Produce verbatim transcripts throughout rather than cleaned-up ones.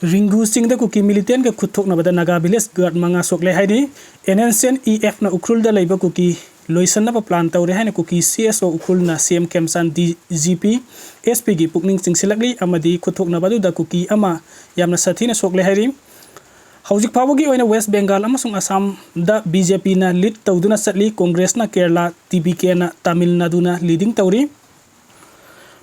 ꯔꯤꯡꯒꯨ ꯆꯤꯡꯗ ꯀꯨꯀꯤ ꯃꯤꯂꯤꯇꯦꯟꯒ ꯈꯨꯠ ꯊꯣꯛꯅꯕꯗ ꯅꯥꯒꯥ ꯚꯤꯂꯦꯖ ꯒꯥꯔꯗ ꯃꯉꯥ ꯁꯣꯛꯂꯦ ꯍꯥꯏꯔꯤ꯫ N N C N E ꯑꯦꯐꯅ ꯎꯈ꯭ꯔꯨꯜꯗ ꯂꯩꯕ ꯀꯨꯀꯤ ꯂꯣꯏꯁꯤꯟꯅꯕ ꯄ꯭ꯂꯥꯟ ꯇꯧꯔꯦ ꯍꯥꯏꯅ ꯀꯨꯀꯤ ꯁꯤ ꯑꯦꯁ ꯑꯣ ꯎꯈ꯭ꯔꯨꯜꯅ ꯁꯤ M ꯈꯦꯝꯆꯥꯟ D G P S ꯄꯤꯒꯤ ꯄꯨꯛꯅꯤꯡ ꯆꯤꯡꯁꯤꯜꯂꯛꯂꯤ ꯑꯃꯗꯤ ꯈꯨꯠ ꯊꯣꯛꯅꯕ ꯑꯗꯨꯗ ꯀꯨꯀꯤ ꯑꯃ ꯌꯥꯝꯅ ꯁꯥꯊꯤꯅ ꯁꯣꯛꯂꯦ ꯍꯥꯏꯔꯤ꯫ ꯍꯧꯖꯤꯛ ꯐꯥꯎꯕꯒꯤ ꯑꯣꯏꯅ ꯋꯦꯁ ꯕꯦꯡꯒꯥꯜ ꯑꯃꯁꯨꯡ ꯑꯁꯥꯝꯗ ꯕꯤ ꯖꯦ ꯄꯤꯅ ꯂꯤꯗ ꯇꯧꯗꯨꯅ ꯆꯠꯂꯤ꯫ ꯀꯣꯡꯒ꯭ꯔꯦꯁꯅ ꯀꯦꯔꯂꯥ, ꯇꯤ ꯕꯤ ꯀꯦꯅ ꯇꯥꯃꯤꯜ ꯅꯥꯗꯨꯅ ꯂꯤꯗꯤꯡ ꯇꯧꯔꯤ꯫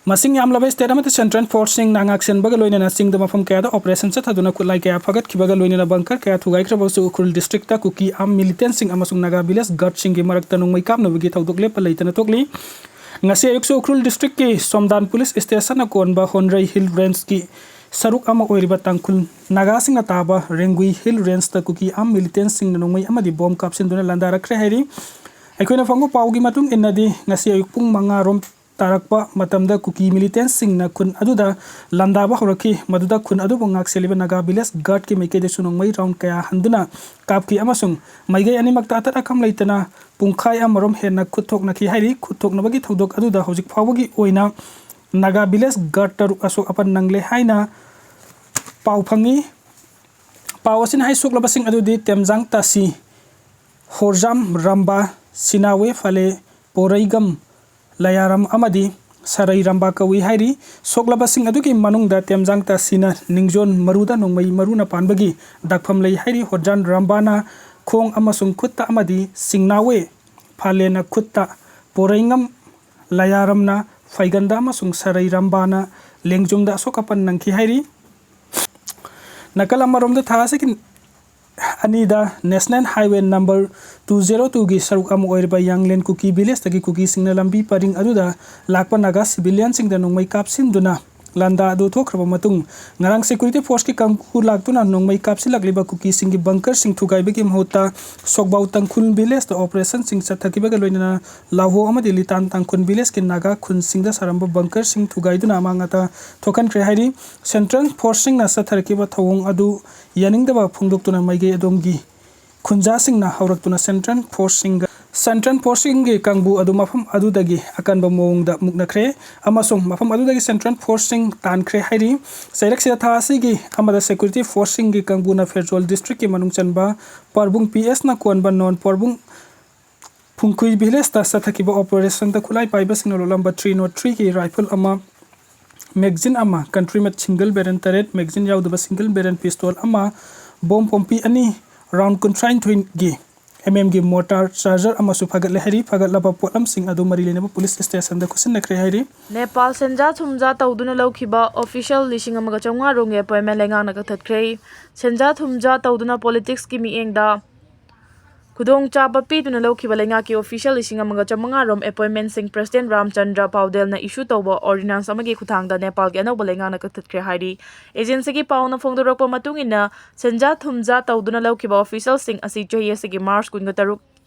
ꯃꯁꯤꯡ ꯌꯥꯝꯂꯕ ꯁ꯭ꯇꯦꯠ ꯑꯃꯗꯤ ꯁꯦꯟꯇ꯭ꯔꯦꯜ ꯐꯣꯔꯁꯁꯤꯡꯅ ꯉꯥꯛꯁꯦꯟꯕꯒ ꯂꯣꯏꯅꯅ ꯆꯤꯡꯗ ꯃꯐꯝ ꯀꯌꯥꯗ ꯑꯣꯄꯔꯦꯁꯟ ꯆꯠꯊꯗꯨꯅ ꯈꯨꯠꯂꯥꯏ ꯀꯌꯥ ꯐꯒꯠꯈꯤꯕꯒ ꯂꯣꯏꯅꯅ ꯕꯪꯀꯔ ꯀꯌꯥ ꯊꯨꯒꯥꯏꯈ꯭ꯔꯕꯁꯨ ꯎꯈ꯭ꯔꯨꯜ ꯗꯤꯁꯇ꯭ꯔꯤꯛꯇ ꯀꯨꯀꯤ ꯑꯥꯔꯝ ꯃꯤꯂꯤꯇꯦꯟꯁꯤꯡ ꯑꯃꯁꯨꯡ ꯅꯥꯒꯥ ꯚꯤꯂꯦꯖ ꯒꯥꯔꯗꯁꯤꯡꯒꯤ ꯃꯔꯛꯇ ꯅꯣꯡꯃꯩ ꯀꯥꯞꯅꯕꯒꯤ ꯊꯧꯗꯣꯛ ꯂꯦꯞꯄ ꯂꯩꯇꯅ ꯊꯣꯛꯂꯤ꯫ ꯉꯁꯤ ꯑꯌꯨꯛꯁꯨ ꯎꯈ꯭ꯔꯨꯜ ꯗꯤꯁꯇ꯭ꯔꯤꯛꯀꯤ ꯁꯣꯝꯗꯥꯟ ꯄꯨꯂꯤꯁ ꯁ꯭ꯇꯦꯁꯟꯅ ꯀꯣꯟꯕ ꯍꯣꯟꯔꯩ ꯍꯤꯜ ꯔꯦꯟꯖꯀꯤ ꯁꯔꯨꯛ ꯑꯃ ꯑꯣꯏꯔꯤꯕ ꯇꯥꯡꯈꯨꯜ ꯅꯥꯒꯥꯁꯤꯡꯅ ꯇꯥꯕ ꯔꯦꯡꯒꯨꯏ ꯍꯤꯜ ꯔꯦꯟꯖꯇ ꯀꯨꯀꯤ ꯑꯥꯔꯝ ꯃꯤꯂꯤꯇꯦꯟꯁꯤꯡꯅ ꯅꯣꯡꯃꯩ ꯑꯃꯗꯤ ꯕꯣꯝ ꯀꯥꯞꯁꯤꯟꯗꯨꯅ ꯂꯥꯟꯗꯥꯔꯛꯈ꯭ꯔꯦ ꯍꯥꯏꯔꯤ꯫ ꯑꯩꯈꯣꯏꯅ ꯐꯪꯕ ꯄꯥꯎꯒꯤ ꯃꯇꯨꯡ ꯏꯟꯅꯗꯤ ꯉꯁꯤ ꯑꯌꯨꯛ ꯄꯨꯡ ꯃꯉꯥ ꯔꯣꯝ ꯇꯥꯔꯛꯄ ꯃꯇꯝꯗ ꯀꯨꯀꯤ ꯃꯤꯂꯤꯇꯦꯟꯁꯤꯡꯅ ꯈꯨꯟ ꯑꯗꯨꯗ ꯂꯥꯟꯗꯥꯕ ꯍꯧꯔꯛꯈꯤ꯫ ꯃꯗꯨꯗ ꯈꯨꯟ ꯑꯗꯨꯕꯨ ꯉꯥꯛꯁꯦꯜꯂꯤꯕ ꯅꯥꯒꯥ ꯚꯤꯂꯦꯖ ꯒꯥꯔꯗꯀꯤ ꯃꯥꯏꯀꯩꯗꯁꯨ ꯅꯣꯡꯃꯩ ꯔꯥꯎꯟ ꯀꯌꯥ ꯍꯟꯗꯨꯅ ꯀꯥꯞꯈꯤ ꯑꯃꯁꯨꯡ ꯃꯥꯏꯀꯩ ꯑꯅꯤꯃꯛꯇ ꯑꯇꯠ ꯑꯀꯝ ꯂꯩꯇꯅ ꯄꯨꯡꯈꯥꯏ ꯑꯃꯔꯣꯝ ꯍꯦꯟꯅ ꯈꯨꯠ ꯊꯣꯛꯅꯈꯤ ꯍꯥꯏꯔꯤ꯫ ꯈꯨꯠ ꯊꯣꯛꯅꯕꯒꯤ ꯊꯧꯗꯣꯛ ꯑꯗꯨꯗ ꯍꯧꯖꯤꯛ ꯐꯥꯎꯕꯒꯤ ꯑꯣꯏꯅ ꯅꯥꯒꯥ ꯚꯤꯂꯦꯖ ꯒꯥꯔꯗ ꯇꯔꯨꯛ ꯑꯁꯣꯛ ꯑꯄꯟ ꯅꯪꯂꯦ ꯍꯥꯏꯅ ꯄꯥꯎ ꯐꯪꯉꯤ꯫ ꯄꯥꯎ ꯑꯁꯤꯅ ꯍꯥꯏ ꯁꯣꯛꯂꯕꯁꯤꯡ ꯑꯗꯨꯗꯤ ꯇꯦꯝꯖꯥꯡ ꯇꯥꯁꯤ, ꯍꯣꯔꯖꯥꯝ ꯔꯝꯕꯥ, ꯁꯤꯅꯥꯋꯦ ꯐꯥꯂꯦ, ꯄꯣꯔꯩꯒꯝ, ꯂꯌꯥꯔꯝ ꯑꯃꯗꯤ ꯁꯔꯩ ꯔꯝꯕꯥ ꯀꯧꯏ ꯍꯥꯏꯔꯤ꯫ ꯁꯣꯛꯂꯕꯁꯤꯡ ꯑꯗꯨꯒꯤ ꯃꯅꯨꯡꯗ ꯇꯦꯝꯖꯥꯡ ꯇꯥꯁꯤꯅ ꯅꯤꯡꯖꯣꯟ ꯃꯔꯨꯗ ꯅꯣꯡꯃꯩ ꯃꯔꯨꯅ ꯄꯥꯟꯕꯒꯤ ꯗꯥꯛꯐꯝ ꯂꯩ ꯍꯥꯏꯔꯤ꯫ ꯍꯣꯔꯖꯥꯟ ꯔꯝꯕꯥꯅ ꯈꯣꯡ ꯑꯃꯁꯨꯡ ꯈꯨꯠꯇ ꯑꯃꯗꯤ ꯁꯤꯡꯅꯥꯋꯦ ꯐꯥꯂꯦꯅ ꯈꯨꯠꯇ, ꯄꯣꯔꯩꯉꯝ ꯂꯌꯥꯔꯝꯅ ꯐꯩꯒꯟꯗ ꯑꯃꯁꯨꯡ ꯁꯔꯩ ꯔꯝꯕꯥꯅ ꯂꯦꯡꯖꯨꯝꯗ ꯑꯁꯣꯛ ꯑꯄꯟ ꯅꯪꯈꯤ ꯍꯥꯏꯔꯤ꯫ ꯅꯥꯀꯜ ꯑꯃꯔꯣꯝꯗ ꯊꯥ ꯑꯁꯤꯒꯤ ꯑꯅꯤꯗ national highway number two zero ꯇꯨꯒꯤ ꯁꯔꯨꯛ ꯑꯃ ꯑꯣꯏꯔꯤꯕ ꯌꯥꯡꯂꯦꯟ ꯀꯨꯀꯤ ꯚꯤꯂꯦꯖꯇꯒꯤ ꯀꯨꯀꯤꯁꯤꯡꯅ ꯂꯝꯕꯤ ꯄꯔꯤꯡ ꯑꯗꯨꯗ ꯂꯥꯛꯄ ꯅꯥꯒꯥ ꯁꯤꯚꯤꯂꯤꯌꯟꯁꯤꯡꯗ ꯅꯣꯡꯃꯩ ꯀꯥꯞꯁꯤꯟꯗꯨꯅ ꯂꯥꯟꯗꯥ ꯑꯗꯨ ꯊꯣꯛꯈ꯭ꯔꯕ ꯃꯇꯨꯡ, ꯉꯔꯥꯡ ꯁꯦꯀ꯭ꯌꯨꯔꯤꯇꯤ ꯐꯣꯔꯁꯀꯤ ꯀꯥꯡꯕꯨ ꯂꯥꯛꯇꯨꯅ ꯅꯣꯡꯃꯩ ꯀꯥꯞꯁꯤꯜꯂꯛꯂꯤꯕ ꯀꯨꯀꯤꯁꯤꯡꯒꯤ ꯕꯪꯀꯔꯁꯤꯡ ꯊꯨꯒꯥꯏꯕꯒꯤ ꯃꯍꯨꯠꯇ ꯁꯣꯛꯕꯥꯎ ꯇꯥꯡꯈꯨꯜ ꯚꯤꯂꯦꯖꯇ ꯑꯣꯄꯔꯦꯁꯟꯁꯤꯡ ꯆꯠꯊꯈꯤꯕꯒ ꯂꯣꯏꯅꯅ ꯂꯥꯍꯣ ꯑꯃꯗꯤ ꯂꯤꯇꯥꯟ ꯇꯥꯡꯈꯨꯜ ꯚꯤꯂꯦꯖꯀꯤ ꯅꯥꯒꯥ ꯈꯨꯟꯁꯤꯡꯗ ꯁꯥꯔꯝꯕ ꯕꯪꯀꯔꯁꯤꯡ ꯊꯨꯒꯥꯏꯗꯨꯅ ꯑꯃꯥꯡ ꯑꯇꯥ ꯊꯣꯛꯍꯟꯈ꯭ꯔꯦ ꯍꯥꯏꯔꯤ꯫ ꯁꯦꯟꯇ꯭ꯔꯦꯜ ꯐꯣꯔꯁꯁꯤꯡꯅ ꯆꯠꯊꯔꯛꯈꯤꯕ ꯊꯧꯑꯣꯡ ꯑꯗꯨ ꯌꯥꯅꯤꯡꯗꯕ ꯐꯣꯡꯗꯣꯛꯇꯨꯅ ꯃꯥꯏꯀꯩ ꯑꯗꯣꯝꯒꯤ ꯈꯨꯟꯖꯥꯁꯤꯡꯅ ꯍꯧꯔꯛꯇꯨꯅ ꯁꯦꯟꯇ꯭ꯔꯦꯜ ꯐꯣꯔꯁꯁꯤꯡꯒ ꯁꯦꯟꯇ꯭ꯔꯦꯜ ꯐꯣꯔꯁꯁꯤꯡꯒꯤ ꯀꯥꯡꯕꯨ ꯑꯗꯨ ꯃꯐꯝ ꯑꯗꯨꯗꯒꯤ ꯑꯀꯟꯕ ꯃꯑꯣꯡꯗ ꯃꯨꯛꯅꯈ꯭ꯔꯦ ꯑꯃꯁꯨꯡ ꯃꯐꯝ ꯑꯗꯨꯗꯒꯤ ꯁꯦꯟꯇ꯭ꯔꯦꯜ ꯐꯣꯔꯁꯁꯤꯡ ꯇꯥꯟꯈ꯭ꯔꯦ ꯍꯥꯏꯔꯤ꯫ ꯆꯩꯔꯛꯁꯤꯗ ꯊꯥ ꯑꯁꯤꯒꯤ ꯑꯃꯗ ꯁꯦꯀ꯭ꯌꯨꯔꯤꯇꯤ ꯐꯣꯔꯁꯁꯤꯡꯒꯤ ꯀꯥꯡꯕꯨꯅ ꯐꯦꯔꯖꯣꯜ ꯗꯤꯁꯇ꯭ꯔꯤꯛꯀꯤ ꯃꯅꯨꯡ ꯆꯟꯕ ꯄꯥꯔꯕꯨꯡ ꯄꯤ ꯑꯦꯁꯅ ꯀꯣꯟꯕ ꯅꯣꯟ ꯄꯥꯔꯕꯨꯡ ꯐꯨꯡꯈꯨꯏ ꯚꯤꯂꯦꯖꯇ ꯆꯠꯊꯈꯤꯕ ꯑꯣꯄꯔꯦꯁꯟꯗ ꯈꯨꯠꯂꯥꯏ ꯄꯥꯏꯕꯁꯤꯡꯅ ꯂꯣꯠꯂꯝꯕ ꯊ꯭ꯔꯤ ꯅꯣꯠ ꯊ꯭ꯔꯤꯒꯤ ꯔꯥꯏꯐꯜ ꯑꯃ, ꯃꯦꯒꯖꯤꯟ ꯑꯃ, ꯀꯟꯇ꯭ꯔꯤꯃꯦꯠ ꯁꯤꯡꯒꯜ ꯕꯦꯔꯦꯜ ꯇꯔꯦꯠ, ꯃꯦꯒꯖꯤꯟ ꯌꯥꯎꯗꯕ ꯁꯤꯡꯒꯜ ꯕꯦꯔꯦꯜ ꯄꯤꯁꯇꯣꯜ ꯑꯃ, ꯕꯣꯝ ꯄꯣꯝꯄꯤ ꯑꯅꯤ, ꯔꯥꯎꯟ ꯀꯨꯟꯊ꯭ꯔꯥꯅꯤꯊꯣꯏꯒꯤ ꯑꯦꯝ ꯑꯦꯝꯒꯤ ꯃꯣꯔꯇꯥꯔ ꯆꯥꯔꯖꯔ ꯑꯃꯁꯨ ꯐꯥꯒꯠꯂꯦ ꯍꯥꯏꯔꯤ꯫ ꯐꯥꯒꯠꯂꯕ ꯄꯣꯠꯂꯝꯁꯤꯡ ꯑꯗꯨ ꯃꯔꯤ ꯂꯩꯅꯕ ꯄꯨꯂꯤꯁ ꯁ꯭ꯇꯦꯁꯟꯗ ꯈꯨꯠꯁꯤꯟꯅꯈ꯭ꯔꯦ ꯍꯥꯏꯔꯤ꯫ ꯅꯦꯄꯥꯜ ꯁꯦꯟꯖꯥ ꯊꯨꯝꯖꯥ ꯇꯧꯗꯨꯅ ꯂꯧꯈꯤꯕ ꯑꯣꯐꯤꯁꯤꯌꯦꯜ ꯂꯤꯁꯤꯡ ꯑꯃꯒ ꯆꯥꯝꯃꯉꯥ ꯔꯣꯝꯒꯤ ꯑꯦꯄꯣꯏꯟꯃꯦꯟ ꯂꯩꯉꯥꯛꯅ ꯀꯛꯊꯠꯈ꯭ꯔꯦ꯫ ꯁꯦꯟꯖꯥ ꯊꯨꯝꯖꯥ ꯇꯧꯗꯨꯅ ꯄꯣꯂꯤꯇꯤꯛꯁꯀꯤ ꯃꯤꯠꯌꯦꯡꯗ ꯈꯨꯗꯣꯡꯆꯥꯕ ꯄꯤꯗꯨꯅ ꯂꯧꯈꯤꯕ ꯂꯩꯉꯥꯛꯀꯤ ꯑꯣꯐꯤꯁꯤꯌꯦꯜ ꯂꯤꯁꯤꯡ ꯑꯃꯒ ꯆꯥꯝꯃꯉꯥ ꯔꯣꯝ ꯑꯦꯄꯣꯏꯟꯃꯦꯟꯁꯤꯡ ꯄ꯭ꯔꯁꯤꯗꯦꯟ ꯔꯥꯝꯆꯟꯗ꯭ꯔ ꯄꯥꯎꯗꯦꯜꯅ ꯏꯁꯨ ꯇꯧꯕ ꯑꯣꯔꯗꯤꯅꯥꯟꯁ ꯑꯃꯒꯤ ꯈꯨꯠꯊꯥꯡꯗ ꯅꯦꯄꯥꯜꯒꯤ ꯑꯅꯧꯕ ꯂꯩꯉꯥꯛꯅ ꯀꯛꯊꯠꯈ꯭ꯔꯦ ꯍꯥꯏꯔꯤ꯫ ꯑꯦꯖꯦꯟꯁꯤꯒꯤ ꯄꯥꯎꯅ ꯐꯣꯡꯗꯣꯔꯛꯄ ꯃꯇꯨꯡ ꯏꯟꯅ, ꯁꯦꯟꯖꯥ ꯊꯨꯝꯖꯥ ꯇꯧꯗꯨꯅ ꯂꯧꯈꯤꯕ ꯑꯣꯐꯤꯁꯤꯌꯦꯜꯁꯤꯡ ꯑꯁꯤ ꯆꯍꯤ ꯑꯁꯤꯒꯤ ꯃꯥꯔꯆ ꯀꯨꯟꯒ ꯇꯔꯨꯛ,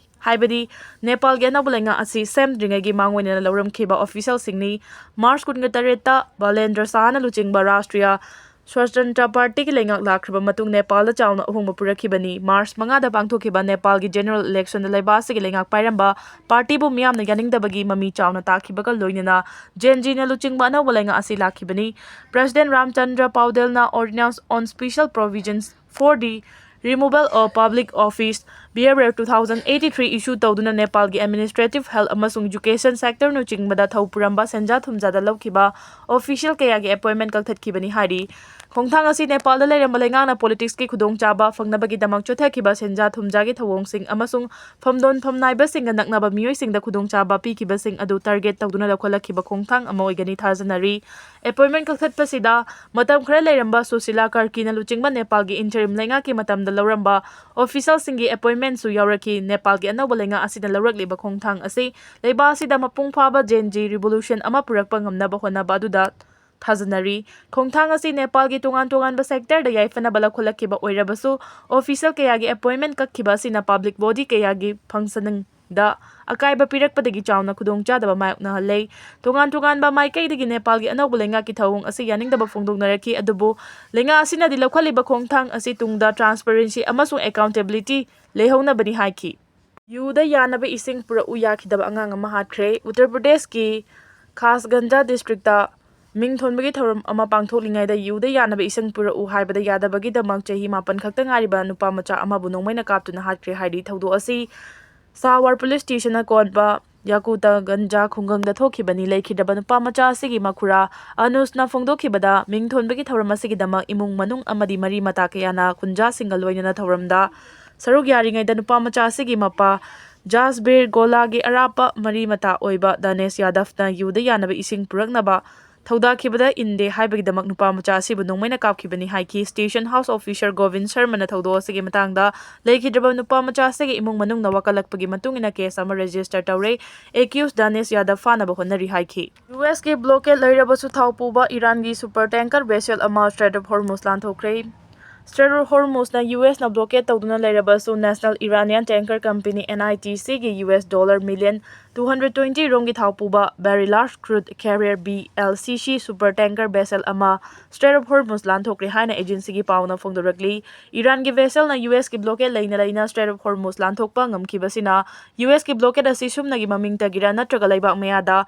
ꯍꯥꯏꯕꯗꯤ ꯅꯦꯄꯥꯜꯒꯤ ꯑꯅꯧꯕ ꯂꯩꯉꯥꯛ ꯑꯁꯤ ꯁꯦꯝꯗ꯭ꯔꯤꯉꯩꯒꯤ ꯃꯥꯡꯑꯣꯏꯅꯅ ꯂꯧꯔꯝꯈꯤꯕ ꯑꯣꯐꯤꯁꯤꯌꯦꯜꯁꯤꯡꯅꯤ꯫ ꯃꯥꯔꯆ ꯀꯨꯟꯒ ꯇꯔꯦꯠꯇ ꯕꯥꯂꯦꯟꯗ꯭ꯔ ꯁꯥꯍꯅ ꯂꯨꯆꯤꯡꯕ ꯔꯥꯁꯇ꯭ꯔꯤꯌ ꯁ꯭ꯋꯥꯇꯟꯇ꯭ꯔ ꯄꯥꯔꯇꯤꯒꯤ ꯂꯩꯉꯥꯛ ꯂꯥꯛꯈ꯭ꯔꯕ ꯃꯇꯨꯡ ꯅꯦꯄꯥꯜꯗ ꯆꯥꯎꯅ ꯑꯍꯣꯡꯕ ꯄꯨꯔꯛꯈꯤꯕꯅꯤ꯫ ꯃꯥꯔꯆ ꯃꯉꯥꯗ ꯄꯥꯡꯊꯣꯛꯈꯤꯕ ꯅꯦꯄꯥꯜꯒꯤ ꯖꯦꯅꯔꯦꯜ ꯏꯂꯦꯛꯁꯟꯗ ꯂꯩꯕꯥꯛ ꯑꯁꯤꯒꯤ ꯂꯩꯉꯥꯛ ꯄꯥꯏꯔꯝꯕ ꯄꯥꯔꯇꯤꯕꯨ ꯃꯤꯌꯥꯝꯅ ꯌꯥꯅꯤꯡꯗꯕꯒꯤ ꯃꯃꯤ ꯆꯥꯎꯅ ꯇꯥꯈꯤꯕꯒ ꯂꯣꯏꯅꯅ ꯖꯦꯟ ꯖꯤꯅ ꯂꯨꯆꯤꯡꯕ ꯑꯅꯧꯕ ꯂꯩꯉꯥꯛ ꯑꯁꯤ ꯂꯥꯛꯈꯤꯕꯅꯤ꯫ ꯄ꯭ꯔꯁꯤꯗꯦꯟ ꯔꯥꯝꯆꯟꯗ꯭ꯔ ꯄꯥꯎꯗꯦꯜꯅ Ordinance on Special Provisions for the Removal of Public Office Bearer two thousand eighty-three issue ꯇꯧꯗꯨꯅ ꯅꯦꯄꯥꯜꯒꯤ ꯑꯦꯗꯃꯤꯅꯤꯁꯇ꯭ꯔꯦꯇꯤꯚ, ꯍꯦꯜꯊ ꯑꯃꯁꯨꯡ ꯏꯖꯨꯀꯦꯁꯟ ꯁꯦꯛꯇꯔꯅꯆꯤꯡꯕꯗ ꯊꯧ ꯄꯨꯔꯝꯕ ꯁꯦꯟꯖꯥ ꯊꯨꯝꯖꯥꯗ ꯂꯧꯈꯤꯕ ꯑꯣꯐꯤꯁꯤꯌꯦꯜ ꯀꯌꯥꯒꯤ ꯑꯦꯄꯣꯏꯟꯃꯦꯟ ꯀꯛꯊꯠꯈꯤꯕꯅꯤ ꯍꯥꯏꯔꯤ꯫ ꯈꯣꯡꯊꯥꯡ ꯑꯁꯤ ꯅꯦꯄꯥꯜꯗ ꯂꯩꯔꯝꯕ ꯂꯩꯉꯥꯛꯅ ꯄꯣꯂꯤꯇꯤꯛꯁꯀꯤ ꯈꯨꯗꯣꯡꯆꯥꯕ ꯐꯪꯅꯕꯒꯤꯗꯃꯛ ꯆꯠꯊꯈꯤꯕ ꯁꯦꯟꯖꯥ ꯊꯨꯝꯖꯥꯒꯤ ꯊꯧꯑꯣꯡꯁꯤꯡ ꯑꯃꯁꯨꯡ ꯐꯝꯗꯣꯟ ꯐꯝꯅꯥꯏꯕꯁꯤꯡꯒ ꯅꯛꯅꯕ ꯃꯤꯑꯣꯏꯁꯤꯡꯗ ꯈꯨꯗꯣꯡꯆꯥꯕ ꯄꯤꯈꯤꯕꯁꯤꯡ ꯑꯗꯨ ꯇꯥꯔꯒꯦꯠ ꯇꯧꯗꯨꯅ ꯂꯧꯈꯠꯂꯛꯈꯤꯕ ꯈꯣꯡꯊꯥꯡ ꯑꯃ ꯑꯣꯏꯒꯅꯤ ꯊꯥꯖꯅꯔꯤ꯫ ꯑꯦꯄꯣꯏꯟꯃꯦꯟ ꯀꯛꯊꯠꯄꯁꯤꯗ ꯃꯇꯝ ꯈꯔ ꯂꯩꯔꯝꯕ ꯁꯨꯁꯤꯂꯥ ꯀꯔꯀꯤꯅ ꯂꯨꯆꯤꯡꯕ ꯅꯦꯄꯥꯜꯒꯤ ꯏꯟꯇꯔꯤꯝ ꯂꯩꯉꯥꯛꯀꯤ ꯃꯇꯝꯗ ꯂꯧꯔꯝꯕ ꯑꯣꯐꯤꯁꯤꯌꯦꯜꯁꯤꯡꯒꯤ ꯑꯦꯄꯣꯏꯟꯃꯦꯟꯁꯨ ꯌꯥꯎꯔꯛꯈꯤ꯫ ꯅꯦꯄꯥꯜꯒꯤ ꯑꯅꯧꯕ ꯂꯩꯉꯥꯛ ꯑꯁꯤꯅ ꯂꯧꯔꯛꯂꯤꯕ ꯈꯣꯡꯊꯥꯡ ꯑꯁꯤ ꯂꯩꯕꯥꯛ ꯑꯁꯤꯗ ꯃꯄꯨꯡ ꯐꯥꯕ ꯖꯦꯟ ꯖꯤ ꯔꯤꯚꯣꯂꯨꯁꯟ ꯑꯃ ꯄꯨꯔꯛꯄ ꯉꯝꯅꯕ ꯍꯣꯠꯅꯕ ꯑꯗꯨꯗ ꯊꯥꯖꯅꯔꯤ꯫ ꯈꯣꯡꯊꯥꯡ ꯑꯁꯤ ꯅꯦꯄꯥꯜꯒꯤ ꯇꯣꯉꯥꯟ ꯇꯣꯉꯥꯟꯕ ꯁꯦꯛꯇꯔꯗ ꯌꯥꯏꯐꯅꯕ ꯂꯧꯈꯠꯂꯛꯈꯤꯕ ꯑꯣꯏꯔꯕꯁꯨ, ꯑꯣꯐꯤꯁꯤꯌꯦꯜ ꯀꯌꯥꯒꯤ ꯑꯦꯄꯣꯏꯟꯃꯦꯟ ꯀꯛꯈꯤꯕ ꯑꯁꯤꯅ ꯄꯕ꯭ꯂꯤꯛ ꯕꯣꯗꯤ ꯀꯌꯥꯒꯤ ꯐꯪꯁꯅꯤꯡꯗ ꯑꯀꯥꯏꯕ ꯄꯤꯔꯛꯄꯗꯒꯤ ꯆꯥꯎꯅ ꯈꯨꯗꯣꯡꯆꯥꯗꯕ ꯃꯥꯌꯣꯛꯅꯍꯜꯂꯦ꯫ ꯇꯣꯉꯥꯟ ꯇꯣꯉꯥꯟꯕ ꯃꯥꯏꯀꯩꯗꯒꯤ ꯅꯦꯄꯥꯜꯒꯤ ꯑꯅꯧꯕ ꯂꯩꯉꯥꯛꯀꯤ ꯊꯧꯑꯣꯡ ꯑꯁꯤ ꯌꯥꯅꯤꯡꯗꯕ ꯐꯣꯡꯗꯣꯛꯅꯔꯛꯈꯤ, ꯑꯗꯨꯕꯨ ꯂꯩꯉꯥꯛ ꯑꯁꯤꯅꯗꯤ ꯂꯧꯈꯠꯂꯤꯕ ꯈꯣꯡꯊꯥꯡ ꯑꯁꯤ ꯇꯨꯡꯗ ꯇ꯭ꯔꯥꯟꯁꯄꯔꯦꯟꯁꯤ ꯑꯃꯁꯨꯡ ꯑꯦꯀꯥꯎꯟꯇꯦꯕꯤꯂꯤꯇꯤ ꯂꯩꯍꯧꯅꯕꯅꯤ ꯍꯥꯏꯈꯤ꯫ ꯌꯨꯗ ꯌꯥꯅꯕ ꯏꯁꯤꯡ ꯄꯨꯔꯛꯎ ꯌꯥꯈꯤꯗꯕ ꯑꯉꯥꯡ ꯑꯃ ꯍꯥꯠꯈ꯭ꯔꯦ꯫ ꯎꯠꯇꯔ ꯄ꯭ꯔꯗꯦꯁꯀꯤ ꯈꯥꯁꯒꯟꯖ ꯗꯤꯁꯇ꯭ꯔꯤꯛꯇ ꯃꯤꯡ ꯊꯣꯟꯕꯒꯤ ꯊꯧꯔꯝ ꯑꯃ ꯄꯥꯡꯊꯣꯛꯂꯤꯉꯩꯗ ꯌꯨꯗ ꯌꯥꯅꯕ ꯏꯁꯤꯡ ꯄꯨꯔꯛꯎ ꯍꯥꯏꯕꯗ ꯌꯥꯗꯕꯒꯤꯗꯃꯛ ꯆꯍꯤ ꯃꯥꯄꯟ ꯈꯛꯇ ꯉꯥꯏꯔꯤꯕ ꯅꯨꯄꯥ ꯃꯆꯥ ꯑꯃꯕꯨ ꯅꯣꯡꯃꯩꯅ ꯀꯥꯞꯇꯨꯅ ꯍꯥꯠꯈ꯭ꯔꯦ ꯍꯥꯏꯔꯤ꯫ ꯊꯧꯗꯣꯛ ꯑꯁꯤ ꯁꯥꯍꯋꯥꯔ ꯄꯨꯂꯤꯁ ꯁ꯭ꯇꯦꯁꯟꯅ ꯀꯣꯟꯕ ꯌꯥꯀꯨꯇꯒꯟꯖ ꯈꯨꯡꯒꯪꯗ ꯊꯣꯛꯈꯤꯕꯅꯤ꯫ ꯂꯩꯈꯤꯗ꯭ꯔꯕ ꯅꯨꯄꯥ ꯃꯆꯥ ꯑꯁꯤꯒꯤ ꯃꯈꯨꯔꯥ ꯑꯅꯨꯁꯅ ꯐꯣꯡꯗꯣꯛꯈꯤꯕꯗ, ꯃꯤꯡ ꯊꯣꯟꯕꯒꯤ ꯊꯧꯔꯝ ꯑꯁꯤꯒꯤꯗꯃꯛ ꯏꯃꯨꯡ ꯃꯅꯨꯡ ꯑꯃꯗꯤ ꯃꯔꯤ ꯃꯇꯥ ꯀꯌꯥꯅ ꯈꯨꯟꯖꯥꯁꯤꯡꯒ ꯂꯣꯏꯅꯅ ꯊꯧꯔꯝꯗ ꯁꯔꯨꯛ ꯌꯥꯔꯤꯉꯩꯗ ꯅꯨꯄꯥ ꯃꯆꯥ ꯑꯁꯤꯒꯤ ꯃꯄꯥ ꯖꯥꯁꯕꯤꯔ ꯒꯣꯂꯥꯒꯤ ꯑꯔꯥꯞꯄ ꯃꯔꯤ ꯃꯇꯥ ꯑꯣꯏꯕ ꯗꯥꯅꯦꯁ ꯌꯥꯗꯕꯅ ꯌꯨꯗ ꯌꯥꯅꯕ ꯏꯁꯤꯡ ꯄꯨꯔꯛꯅꯕ ꯊꯧꯗꯥꯈꯤꯕꯗ ꯏꯟꯗꯦ ꯍꯥꯏꯕꯒꯤꯗꯃꯛ ꯅꯨꯄꯥ ꯃꯆꯥ ꯑꯁꯤꯕꯨ ꯅꯣꯡꯃꯩꯅ ꯀꯥꯞꯈꯤꯕꯅꯤ ꯍꯥꯏꯈꯤ꯫ ꯁ꯭ꯇꯦꯁꯟ ꯍꯥꯎꯁ ꯑꯣꯐꯤꯁꯔ ꯒꯣꯕꯤꯟ ꯁꯔꯃꯅ ꯊꯧꯗꯣꯛ ꯑꯁꯤꯒꯤ ꯃꯇꯥꯡꯗ ꯂꯩꯈꯤꯗ꯭ꯔꯕ ꯅꯨꯄꯥ ꯃꯆꯥ ꯑꯁꯤꯒꯤ ꯏꯃꯨꯡ ꯃꯅꯨꯡꯅ ꯋꯥꯀꯠꯂꯛꯄꯒꯤ ꯃꯇꯨꯡ ꯏꯟꯅ ꯀꯦꯁ ꯑꯃ ꯔꯦꯖꯤꯁꯇꯔ ꯇꯧꯔꯦ꯫ ꯑꯦꯀ꯭ꯌꯨꯁ ꯗꯥꯅꯦꯁ ꯌꯥꯗꯕ ꯐꯥꯅꯕ ꯍꯣꯠꯅꯔꯤ ꯍꯥꯏꯈꯤ꯫ ꯌꯨ ꯑꯦꯁꯀꯤ ꯕ꯭ꯂꯣꯀꯦꯠ ꯂꯩꯔꯕꯁꯨ ꯊꯥꯎ ꯄꯨꯕ ꯏꯔꯥꯟꯒꯤ ꯁꯨꯄꯔ ꯇꯦꯡꯀꯔ ꯚꯦꯁꯦꯜ ꯑꯃ ꯁ꯭ꯇ꯭ꯔꯦꯠ ꯑꯣꯐ ꯍꯣꯔꯃꯨꯁ ꯂꯥꯟꯊꯣꯛꯈ꯭ꯔꯦ꯫ ꯁ꯭ꯇ꯭ꯔꯦꯠ ꯑꯣꯐ ꯍꯣꯔꯃꯨꯁꯅ ꯌꯨ ꯑꯦꯁꯅ ꯕ꯭ꯂꯣꯀꯦꯠ ꯇꯧꯗꯨꯅ ꯂꯩꯔꯕꯁꯨ, national Iranian tanker company N I T ꯁꯤꯒꯤ U S dollar million two hundred twenty ꯔꯣꯝꯒꯤ ꯊꯥꯎ ꯄꯨꯕ barrels crude carrier, B L C C, super tanker vessel ꯑꯃ ꯁ꯭ꯇ꯭ꯔꯦꯠ ꯑꯣꯐ ꯍꯣꯔꯃꯨꯁ ꯂꯥꯟꯊꯣꯛꯈ꯭ꯔꯦ ꯍꯥꯏꯅ ꯑꯦꯖꯦꯟꯁꯤꯒꯤ ꯄꯥꯎꯅ ꯐꯣꯡꯗꯣꯔꯛꯂꯤ꯫ ꯏꯔꯥꯟꯒꯤ ꯚꯦꯁꯦꯜꯅ ꯌꯨ ꯑꯦꯁꯀꯤ ꯕ꯭ꯂꯣꯀꯦꯠ ꯂꯩꯅ ꯂꯩꯅ ꯁ꯭ꯇ꯭ꯔꯦꯠ ꯑꯣꯐ ꯍꯣꯔꯃꯨꯁ ꯂꯥꯟꯊꯣꯛꯄ ꯉꯝꯈꯤꯕꯁꯤꯅ ꯌꯨ ꯑꯦꯁꯀꯤ ꯕ꯭ꯂꯣꯀꯦꯠ ꯑꯁꯤ ꯁꯨꯞꯅꯒꯤ ꯃꯃꯤꯡꯇꯒꯤꯔ ꯅꯠꯇ꯭ꯔꯒ ꯂꯩꯕꯥꯛ ꯃꯌꯥꯗ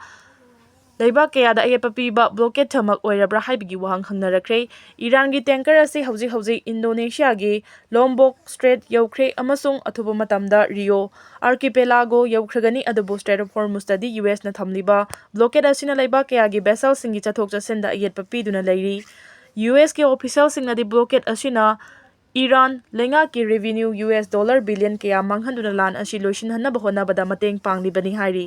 ꯂꯩꯕꯥꯛ ꯀꯌꯥꯗ ꯑꯌꯦꯠꯄ ꯄꯤꯕ ꯕ꯭ꯂꯣꯀꯦꯠ ꯊꯃꯛ ꯑꯣꯏꯔꯕ꯭ꯔꯥ ꯍꯥꯏꯕꯒꯤ ꯋꯥꯍꯪ ꯍꯪꯅꯔꯛꯈ꯭ꯔꯦ꯫ ꯏꯔꯥꯟꯒꯤ ꯇꯦꯡꯀꯔ ꯑꯁꯤ ꯍꯧꯖꯤꯛ ꯍꯧꯖꯤꯛ ꯏꯟꯗꯣꯅꯦꯁꯤꯌꯥꯒꯤ ꯂꯣꯝꯕꯣꯛ ꯁ꯭ꯇ꯭ꯔꯦꯠ ꯌꯧꯈ꯭ꯔꯦ ꯑꯃꯁꯨꯡ ꯑꯊꯨꯕ ꯃꯇꯝꯗ ꯔꯤꯑꯣ ꯑꯥꯔꯀꯤꯄꯦꯂꯥꯒꯣ ꯌꯧꯈ꯭ꯔꯒꯅꯤ, ꯑꯗꯨꯕꯨ ꯁ꯭ꯇ꯭ꯔꯦꯠ ꯑꯣꯐ ꯍꯣꯔꯃꯨꯁꯇꯗꯤ ꯌꯨ ꯑꯦꯁꯅ ꯊꯝꯂꯤꯕ ꯕ꯭ꯂꯣꯀꯦꯠ ꯑꯁꯤꯅ ꯂꯩꯕꯥꯛ ꯀꯌꯥꯒꯤ ꯚꯦꯁꯦꯜꯁꯤꯡꯒꯤ ꯆꯠꯊꯣꯛ ꯆꯠꯁꯤꯟꯗ ꯑꯌꯦꯠꯄ ꯄꯤꯗꯨꯅ ꯂꯩꯔꯤ꯫ ꯌꯨ ꯑꯦꯁꯀꯤ ꯑꯣꯐꯤꯁꯤꯌꯦꯜꯁꯤꯡꯅꯗꯤ ꯕ꯭ꯂꯣꯀꯦꯠ ꯑꯁꯤꯅ ꯏꯔꯥꯟ ꯂꯩꯉꯥꯛꯀꯤ revenue U S dollar billion ꯀꯌꯥ ꯃꯥꯡꯍꯟꯗꯨꯅ ꯂꯥꯟ ꯑꯁꯤ ꯂꯣꯏꯁꯤꯟꯍꯟꯅꯕ ꯍꯣꯠꯅꯕꯗ ꯃꯇꯦꯡ ꯄꯥꯡꯂꯤꯕꯅꯤ ꯍꯥꯏꯔꯤ꯫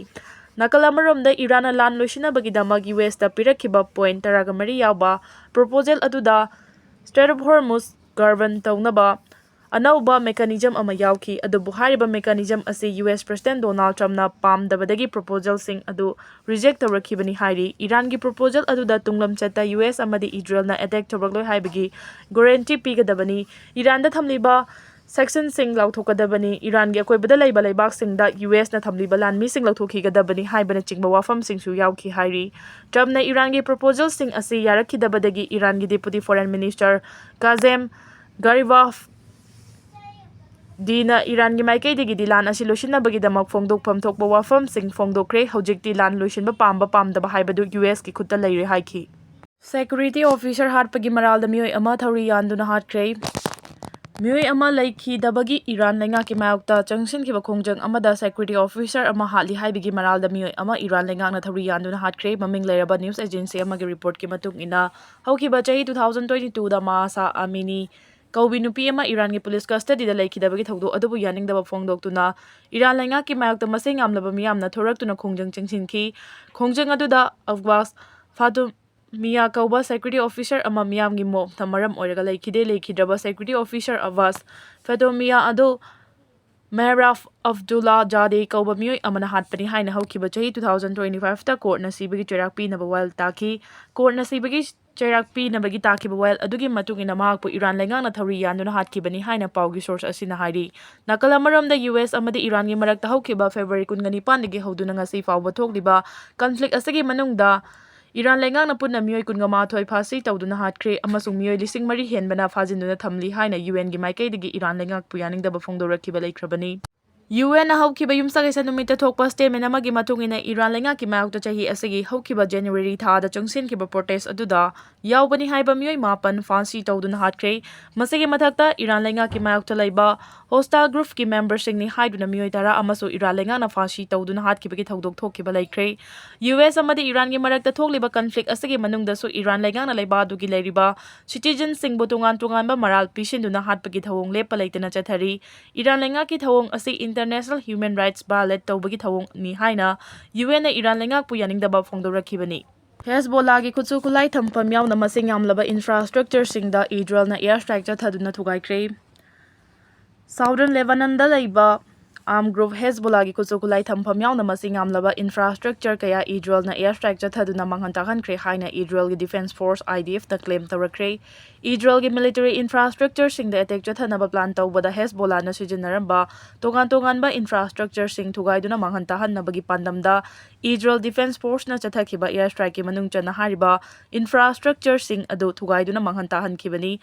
ꯅꯥꯀꯜ ꯑꯃꯔꯣꯝꯗ, ꯏꯔꯥꯟꯅ ꯂꯥꯟ ꯂꯣꯏꯁꯤꯟꯅꯕꯒꯤꯗꯃꯛ ꯌꯨ ꯑꯦꯁꯇ ꯄꯤꯔꯛꯈꯤꯕ ꯄꯣꯏꯟꯠ ꯇꯔꯥꯒ ꯃꯔꯤ ꯌꯥꯎꯕ ꯄ꯭ꯔꯣꯄꯣꯖꯦꯜ ꯑꯗꯨꯗ ꯁ꯭ꯇ꯭ꯔꯦꯠ ꯑꯣꯐ ꯍꯣꯔꯃꯨꯁ ꯒꯕꯔꯟ ꯇꯧꯅꯕ ꯑꯅꯧꯕ ꯃꯦꯀꯥꯅꯤꯖꯝ ꯑꯃ ꯌꯥꯎꯈꯤ, ꯑꯗꯨꯕꯨ ꯍꯥꯏꯔꯤꯕ ꯃꯦꯀꯥꯅꯤꯖꯝ ꯑꯁꯤ ꯌꯨ ꯑꯦꯁ ꯄ꯭ꯔꯁꯤꯗꯦꯟꯠ ꯗꯣꯅꯥꯜꯗ ꯇ꯭ꯔꯝꯞꯅ ꯄꯥꯝꯗꯕꯗꯒꯤ ꯄ꯭ꯔꯣꯄꯣꯖꯦꯜꯁꯤꯡ ꯑꯗꯨ ꯔꯤꯖꯦꯛ ꯇꯧꯔꯛꯈꯤꯕꯅꯤ ꯍꯥꯏꯔꯤ꯫ ꯏꯔꯥꯟꯒꯤ ꯄ꯭ꯔꯣꯄꯣꯖꯦꯜ ꯑꯗꯨꯗ ꯇꯨꯡꯂꯝꯆꯠꯇ ꯌꯨ ꯑꯦꯁ ꯑꯃꯗꯤ ꯏꯖꯔꯦꯜꯅ ꯑꯦꯇꯦꯛ ꯇꯧꯔꯛꯂꯣꯏ ꯍꯥꯏꯕꯒꯤ ꯒꯥꯔꯦꯟꯇꯤ ꯄꯤꯒꯗꯕꯅꯤ, ꯏꯔꯥꯟꯗ ꯊꯝꯂꯤꯕ ꯁꯦꯡꯁꯟꯁꯤꯡ ꯂꯧꯊꯣꯛꯀꯗꯕꯅꯤ, ꯏꯔꯥꯟꯒꯤ ꯑꯀꯣꯏꯕꯗ ꯂꯩꯕ ꯂꯩꯕꯥꯛꯁꯤꯡꯗ ꯌꯨ ꯑꯦꯁꯅ ꯊꯝꯂꯤꯕ ꯂꯥꯟꯃꯤꯁꯤꯡ ꯂꯧꯊꯣꯛꯈꯤꯒꯗꯕꯅꯤ ꯍꯥꯏꯕꯅꯆꯤꯡꯕ ꯋꯥꯐꯝꯁꯤꯡꯁꯨ ꯌꯥꯎꯈꯤ ꯍꯥꯏꯔꯤ꯫ ꯇ꯭ꯔꯝꯞꯅ ꯏꯔꯥꯟꯒꯤ ꯄ꯭ꯔꯣꯄꯣꯖꯦꯜꯁꯤꯡ ꯑꯁꯤ ꯌꯥꯔꯛꯈꯤꯗꯕꯗꯒꯤ ꯏꯔꯥꯟꯒꯤ ꯗꯦꯄꯨꯇꯤ ꯐꯣꯔꯦꯟ ꯃꯤꯅꯤꯁꯇꯔ ꯀꯥꯖꯦꯝ ꯒꯥꯔꯤꯕꯥꯐ ꯗꯤꯅ ꯏꯔꯥꯟꯒꯤ ꯃꯥꯏꯀꯩꯗꯒꯤꯗꯤ ꯂꯥꯟ ꯑꯁꯤ ꯂꯣꯏꯁꯤꯟꯅꯕꯒꯤꯗꯃꯛ ꯐꯣꯡꯗꯣꯛꯐꯝ ꯊꯣꯛꯄ ꯋꯥꯐꯝꯁꯤꯡ ꯐꯣꯡꯗꯣꯛꯈ꯭ꯔꯦ꯫ ꯍꯧꯖꯤꯛꯇꯤ ꯂꯥꯟ ꯂꯣꯏꯁꯤꯟꯕ ꯄꯥꯝꯕ ꯄꯥꯝꯗꯕ ꯍꯥꯏꯕꯗꯨ ꯌꯨ ꯑꯦꯁꯀꯤ ꯈꯨꯠꯇ ꯂꯩꯔꯦ ꯍꯥꯏꯈꯤ꯫ ꯁꯦꯀ꯭ꯌꯨꯔꯤꯇꯤ ꯑꯣꯐꯤꯁꯥꯔ ꯍꯥꯠꯄꯒꯤ ꯃꯔꯥꯜꯗ ꯃꯤꯑꯣꯏ ꯑꯃ ꯊꯧꯔꯤ ꯌꯥꯟꯗꯨꯅ ꯍꯥꯠꯈ꯭ꯔꯦ꯫ ꯃꯤꯑꯣꯏ ꯑꯃ ꯂꯩꯈꯤꯗꯕꯒꯤ ꯏꯔꯥꯟ ꯂꯩꯉꯥꯛꯀꯤ ꯃꯥꯌꯣꯛꯇ ꯆꯪꯁꯤꯟꯈꯤꯕ ꯈꯣꯡꯖꯪ ꯑꯃꯗ ꯁꯦꯀ꯭ꯌꯨꯔꯤꯇꯤ ꯑꯣꯐꯤꯁꯥꯔ ꯑꯃ ꯍꯥꯠꯂꯤ ꯍꯥꯏꯕꯒꯤ ꯃꯔꯥꯜꯗ ꯃꯤꯑꯣꯏ ꯑꯃ ꯏꯔꯥꯟ ꯂꯩꯉꯥꯛꯅ ꯊꯧꯔꯤ ꯌꯥꯟꯗꯨꯅ ꯍꯥꯠꯈ꯭ꯔꯦ꯫ ꯃꯃꯤꯡ ꯂꯩꯔꯕ ꯅ꯭ꯌꯨꯁ ꯑꯦꯖꯦꯟꯁꯤ ꯑꯃꯒꯤ ꯔꯤꯄꯣꯔꯠꯀꯤ ꯃꯇꯨꯡ ꯏꯟꯅ, ꯍꯧꯈꯤꯕ ꯆꯍꯤ two thousand twenty twoꯗ ꯃꯥꯁꯥ ꯑꯃꯤꯅꯤ ꯀꯧꯕꯤ ꯅꯨꯄꯤ ꯑꯃ ꯏꯔꯥꯟꯒꯤ ꯄꯨꯂꯤꯁ ꯀꯁꯇꯗꯤꯗ ꯂꯩꯈꯤꯗꯕꯒꯤ ꯊꯧꯗꯣꯛ ꯑꯗꯨꯕꯨ ꯌꯥꯅꯤꯡꯗꯕ ꯐꯣꯡꯗꯣꯛꯇꯨꯅ ꯏꯔꯥꯟ ꯂꯩꯉꯥꯛꯀꯤ ꯃꯥꯌꯣꯛꯇ ꯃꯁꯤꯡ ꯌꯥꯝꯂꯕ ꯃꯤꯌꯥꯝꯅ ꯊꯣꯔꯛꯇꯨꯅ ꯈꯣꯡꯖꯪ ꯆꯪꯁꯤꯟꯈꯤ꯫ ꯈꯣꯡꯖꯪ ꯑꯗꯨꯗ ꯑꯐꯒꯥꯁ ꯐꯥꯇꯨꯝ ꯃꯤꯌꯥ ꯀꯧꯕ ꯁꯦꯀ꯭ꯌꯨꯔꯤꯇꯤ ꯑꯣꯐꯤꯁꯥꯔ ꯑꯃ ꯃꯤꯌꯥꯝꯒꯤ ꯃꯣꯞꯅ ꯃꯔꯝ ꯑꯣꯏꯔꯒ ꯂꯩꯈꯤꯗꯦ꯫ ꯂꯩꯈꯤꯗ꯭ꯔꯕ ꯁꯦꯀ꯭ꯌꯨꯔꯤꯇꯤ ꯑꯣꯐꯤꯁꯥꯔ ꯑꯕꯥꯁ ꯐꯦꯇꯣꯃꯤꯌꯥ ꯑꯗꯨ ꯃꯦꯍꯔꯥꯐ ꯑꯕꯗꯨꯜꯂꯥ ꯖꯥꯗꯦ ꯀꯧꯕ ꯃꯤꯑꯣꯏ ꯑꯃꯅ ꯍꯥꯠꯄꯅꯤ ꯍꯥꯏꯅ ꯍꯧꯈꯤꯕ ꯆꯍꯤ two thousand twenty fiveꯇ ꯀꯣꯔꯠꯅ ꯁꯤꯕꯒꯤ ꯆꯩꯔꯥꯛ ꯄꯤꯅꯕ ꯋꯥꯌꯦꯜ ꯇꯥꯈꯤ꯫ ꯀꯣꯔꯠꯅ ꯁꯤꯕꯒꯤ ꯆꯩꯔꯥꯛ ꯄꯤꯅꯕꯒꯤ ꯇꯥꯈꯤꯕ ꯋꯥꯌꯦꯜ ꯑꯗꯨꯒꯤ ꯃꯇꯨꯡ ꯏꯟꯅ ꯃꯍꯥꯛꯄꯨ ꯏꯔꯥꯟ ꯂꯩꯉꯥꯛꯅ ꯊꯧꯔꯤ ꯌꯥꯟꯗꯨꯅ ꯍꯥꯠꯈꯤꯕꯅꯤ ꯍꯥꯏꯅ ꯄꯥꯎꯒꯤ ꯁꯣꯔꯁ ꯑꯁꯤꯅ ꯍꯥꯏꯔꯤ꯫ ꯅꯥꯀꯜ ꯑꯃꯔꯣꯝꯗ, ꯌꯨ ꯑꯦꯁ ꯑꯃꯗꯤ ꯏꯔꯥꯟꯒꯤ ꯃꯔꯛꯇ ꯍꯧꯈꯤꯕ ꯐꯦꯕ꯭ꯔꯨꯋꯥꯔꯤ ꯀꯨꯟꯒ ꯅꯤꯄꯥꯟꯗꯒꯤ ꯍꯧꯗꯨꯅ ꯉꯁꯤ ꯐꯥꯎꯕ ꯊꯣꯛꯂꯤꯕ ꯀꯟꯐ꯭ꯂꯤꯛ ꯑꯁꯤꯒꯤ ꯃꯅꯨꯡꯗ ꯏꯔꯥꯟ ꯂꯩꯉꯥꯛꯅ ꯄꯨꯟꯅ ꯃꯤꯑꯣꯏ ꯀꯨꯟꯒ ꯃꯥꯊꯣꯏ ꯐꯥꯁꯤ ꯇꯧꯗꯨꯅ ꯍꯥꯠꯈ꯭ꯔꯦ ꯑꯃꯁꯨꯡ ꯃꯤꯑꯣꯏ ꯂꯤꯁꯤꯡ ꯃꯔꯤ ꯍꯦꯟꯕꯅ ꯐꯥꯖꯤꯟꯗꯨꯅ ꯊꯝꯂꯤ ꯍꯥꯏꯅ ꯌꯨ ꯑꯦꯟꯒꯤ ꯃꯥꯏꯀꯩꯗꯒꯤ ꯏꯔꯥꯟ ꯂꯩꯉꯥꯛꯄꯨ ꯌꯥꯅꯤꯡꯗꯕ ꯐꯣꯡꯗꯣꯔꯛꯈꯤꯕ ꯂꯩꯈ꯭ꯔꯕꯅꯤ꯫ ꯌꯨ ꯑꯦꯟꯅ ꯍꯧꯈꯤꯕ ꯌꯨꯝꯁꯀꯩꯁ ꯅꯨꯃꯤꯠꯇ ꯊꯣꯛꯄ ꯁ꯭ꯇꯦꯠꯃꯦꯟ ꯑꯃꯒꯤ ꯃꯇꯨꯡ ꯏꯟꯅ, ꯏꯔꯥꯟ ꯂꯩꯉꯥꯛꯀꯤ ꯃꯥꯌꯣꯛꯇ ꯆꯍꯤ ꯑꯁꯤꯒꯤ ꯍꯧꯈꯤꯕ ꯖꯅꯋꯥꯔꯤ ꯊꯥꯗ ꯆꯪꯁꯤꯟꯈꯤꯕ ꯄ꯭ꯔꯣꯇꯦꯁ ꯑꯗꯨꯗ ꯌꯥꯎꯕꯅꯤ ꯍꯥꯏꯕ ꯃꯤꯑꯣꯏ ꯃꯥꯄꯟ ꯐꯥꯁꯤ ꯇꯧꯗꯨꯅ ꯍꯥꯠꯈ꯭ꯔꯦ꯫ ꯃꯁꯤꯒꯤ ꯃꯊꯛꯇ, ꯏꯔꯥꯟ ꯂꯩꯉꯥꯛꯀꯤ ꯃꯥꯌꯣꯛꯇ ꯂꯩꯕ ꯍꯣꯁꯇꯥꯏꯜ ꯒ꯭ꯔꯨꯞꯀꯤ ꯃꯦꯝꯕꯔꯁꯤꯡꯅꯤ ꯍꯥꯏꯗꯨꯅ ꯃꯤꯑꯣꯏ ꯇꯔꯥ ꯑꯃꯁꯨ ꯏꯔꯥꯟ ꯂꯩꯉꯥꯛꯅ ꯐꯥꯁꯤ ꯇꯧꯗꯨꯅ ꯍꯥꯠꯈꯤꯕꯒꯤ ꯊꯧꯗꯣꯛ ꯊꯣꯛꯈꯤꯕ ꯂꯩꯈ꯭ꯔꯦ꯫ ꯌꯨ ꯑꯦꯁ ꯑꯃꯗꯤ ꯏꯔꯥꯟꯒꯤ ꯃꯔꯛꯇ ꯊꯣꯛꯂꯤꯕ ꯀꯟꯐ꯭ꯂꯤꯛ ꯑꯁꯤꯒꯤ ꯃꯅꯨꯡꯗꯁꯨ ꯏꯔꯥꯟ ꯂꯩꯉꯥꯛꯅ ꯂꯩꯕꯥꯛ ꯑꯗꯨꯒꯤ ꯂꯩꯔꯤꯕ ꯁꯤꯇꯤꯖꯟꯁꯤꯡꯕꯨ ꯇꯣꯉꯥꯟ ꯇꯣꯉꯥꯟꯕ ꯃꯔꯥꯜ ꯄꯤꯁꯤꯟꯗꯨꯅ ꯍꯥꯠꯄꯒꯤ ꯊꯧꯑꯣꯡ ꯂꯦꯞꯄ ꯂꯩꯇꯅ ꯆꯠꯊꯔꯤ꯫ ꯏꯔꯥꯟ ꯂꯩꯉꯥꯛꯀꯤ ꯊꯧꯑꯣꯡ ꯑꯁꯤ international human rights violate ꯇꯧꯕꯒꯤ ꯊꯧꯑꯣꯡꯅꯤ ꯍꯥꯏꯅ ꯌꯨ ꯑꯦꯟꯅ ꯏꯔꯥꯟ ꯂꯩꯉꯥꯛꯄꯨ ꯌꯥꯅꯤꯡꯗꯕ ꯐꯣꯡꯗꯣꯔꯛꯈꯤꯕꯅꯤ꯫ ꯍꯦꯖꯕꯣꯂꯥꯒꯤ ꯈꯨꯠꯁꯨ ꯈꯨꯠꯂꯥꯏ ꯊꯝꯐꯝ ꯌꯥꯎꯅ ꯃꯁꯤꯡ ꯌꯥꯝꯂꯕ ꯏꯟꯐ꯭ꯔꯥꯁꯇ꯭ꯔꯛꯆꯔꯁꯤꯡꯗ ꯏꯖꯔꯦꯜꯅ ꯑꯦꯌꯔ ꯁ꯭ꯇ꯭ꯔꯥꯏꯛ ꯆꯠꯊꯗꯨꯅ ꯊꯨꯒꯥꯏꯈ꯭ꯔꯦ꯫ ꯁꯥꯎꯗꯔꯟ ꯂꯦꯕꯥꯅꯟꯗ ꯂꯩꯕ Armed group Hezbollahꯒꯤ ꯈꯨꯠꯁꯨ ꯈꯨꯠꯂꯥꯏ ꯊꯝꯐꯝ ꯌꯥꯎꯅ ꯃꯁꯤꯡ ꯌꯥꯝꯂꯕ infrastructure ꯀꯌꯥ ꯏꯖꯔꯦꯜꯅ air strike ꯆꯠꯊꯗꯨꯅ ꯃꯥꯡꯍꯟ ꯇꯥꯛꯍꯟꯈ꯭ꯔꯦ ꯍꯥꯏꯅ ꯏꯖꯔꯦꯜꯒꯤ defence force, IDFꯅ claim ꯇꯧꯔꯛꯈ꯭ꯔꯦ꯫ ꯏꯖꯔꯦꯜꯒꯤ military infrastructureꯁꯤꯡꯗ attack ꯆꯠꯊꯅꯕ plan ꯇꯧꯕꯗ ꯍꯦꯖꯕꯣꯂꯥꯅ ꯁꯤꯖꯤꯟꯅꯔꯝꯕ ꯇꯣꯉꯥꯟ ꯇꯣꯉꯥꯟꯕ infrastructureꯁꯤꯡ ꯊꯨꯒꯥꯏꯗꯨꯅ ꯃꯥꯡꯍꯟ ꯇꯥꯍꯟꯅꯕꯒꯤ ꯄꯥꯟꯗꯝꯗ ꯏꯖꯔꯦꯜ defence forceꯅ ꯆꯠꯊꯈꯤꯕ air strikeꯀꯤ ꯃꯅꯨꯡ ꯆꯟꯅ ꯍꯥꯏꯔꯤꯕ infrastructureꯁꯤꯡ ꯑꯗꯨ ꯊꯨꯒꯥꯏꯗꯨꯅ ꯃꯥꯡꯍꯟ ꯇꯥꯍꯟꯈꯤꯕꯅꯤ꯫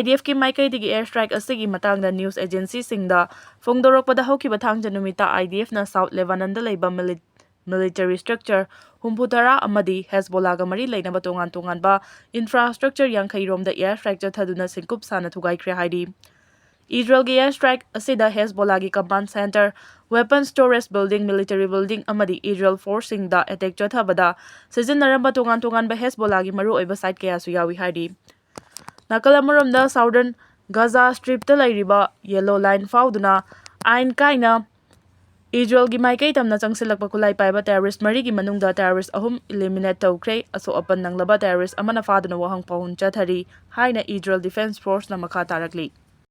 IDFꯀꯤ ꯃꯥꯏꯀꯩꯗꯒꯤ air strike ꯑꯁꯤꯒꯤ ꯃꯇꯥꯡꯗ news agencyꯁꯤꯡꯗ ꯐꯣꯡꯗꯣꯔꯛꯄꯗ, ꯍꯧꯈꯤꯕ ꯊꯥꯡꯖ ꯅꯨꯃꯤꯠꯇ IDFꯅ South Lebanonꯗ ꯂꯩꯕ mili-, military structure ꯍꯨꯝꯐꯨ ꯇꯔꯥ ꯑꯃꯗꯤ ꯍꯦꯖꯕꯣꯂꯥꯒ ꯃꯔꯤ ꯂꯩꯅꯕ ꯇꯣꯉꯥꯟ ꯇꯣꯉꯥꯟꯕ infrastructure ꯌꯥꯡꯈꯩ ꯔꯣꯝꯗ air strike ꯆꯠꯊꯗꯨꯅ ꯁꯤꯡꯀꯨꯞ ꯁꯥꯅ ꯊꯨꯒꯥꯏꯈ꯭ꯔꯦ ꯍꯥꯏꯔꯤ꯫ ꯏꯖꯔꯦꯜꯒꯤ air strike ꯑꯁꯤꯗ ꯍꯦꯖꯕꯣꯂꯥꯒꯤ command centre, weapon storage building, military building ꯑꯃꯗꯤ ꯏꯖꯔꯦꯜ forceꯁꯤꯡꯗ attack ꯆꯠꯊꯕꯗ ꯁꯤꯖꯤꯟꯅꯔꯝꯕ ꯇꯣꯉꯥꯟ ꯇꯣꯉꯥꯟꯕ ꯍꯦꯖꯕꯣꯂꯥꯒꯤ ꯃꯔꯨꯑꯣꯏꯕ site ꯀꯌꯥꯁꯨ ꯌꯥꯎꯏ ꯍꯥꯏꯔꯤ꯫ ꯅꯥꯀꯜ ꯑꯃꯔꯣꯝꯗ Southern Gaza Stripꯇ ꯂꯩꯔꯤꯕ Yellow Line ꯐꯥꯎꯗꯨꯅ ꯑꯥꯏꯟ ꯀꯥꯏꯅ ꯏꯖꯔꯦꯜꯒꯤ ꯃꯥꯏꯀꯩ ꯇꯝꯅ ꯆꯪꯁꯤꯜꯂꯛꯄ ꯈꯨꯠꯂꯥꯏ ꯄꯥꯏꯕ terrorist ꯃꯔꯤꯒꯤ ꯃꯅꯨꯡꯗ terrorist ꯑꯍꯨꯝ eliminate ꯇꯧꯈ꯭ꯔꯦ꯫ ꯑꯁꯣꯛ ꯑꯄꯟ ꯅꯪꯂꯕ terrorist ꯑꯃꯅ ꯐꯥꯗꯨꯅ ꯋꯥꯍꯪ ꯄꯥꯎꯈꯨꯝ ꯆꯠꯊꯔꯤ ꯍꯥꯏꯅ ꯏꯖꯔꯦꯜ defence forceꯅ ꯃꯈꯥ ꯇꯥꯔꯛꯂꯤ꯫